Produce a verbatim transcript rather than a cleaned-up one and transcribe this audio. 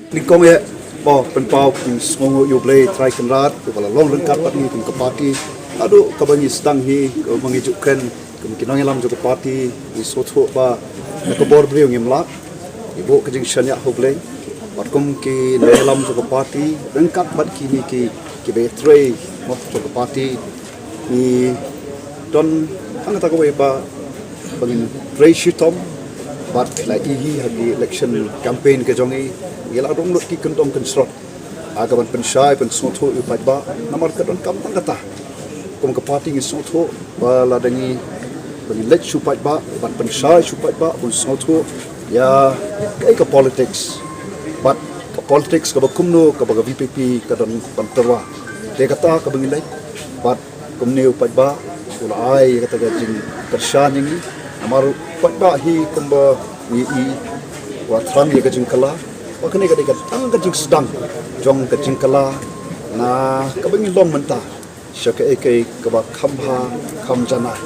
Nyngkong eh, ba pynpaw pynsngewnguh ïa U Blei Trai Kynrad uba la long ryngkat bad ngi kum ka party. Haduh kaba ngi sdang hi, kaba ngi ju kren kum ki nongïalam jong ka party, ngi sngewthuh ba na ka bor briew ngim lah. Ngi buh ka jingshaniah ha U Blei bad kum ki nongïalam jong ka party ryngkat bad kine ki, kiba trei mo jong ka party, ngi don tang kata kawei ba, ba ngin trei shitom bad la ïohi ha ki election campaign ka jong ngi, ngi la don lut ki kyndong kynshrong ha kaban pynshai pynsngewthuh ïa u paidbah. Namar ka donkam tang kata. Kum ka party ngi sngewthuh ba lada ngi, ba ngin leit sha u paidbah ban pynshai sha u paidbah ban sngewthuh ïa kaei ka politics bad ka politics kaba kumno kaba ka VPP ka don ban tyrwa. Te kata kaba ngi leit bad kumne u paidbah u la ai ïa kata ka jingkyrshan ïa ngi. Namar u paidbah hi kumba ngi i, u la thrang ïa ka jingkylla. Ba kane ka dei ka tang ka jingsdang jong ka jingkylla na kaba ngi long mynta sha kaei kaei kaba kham bha kham janai.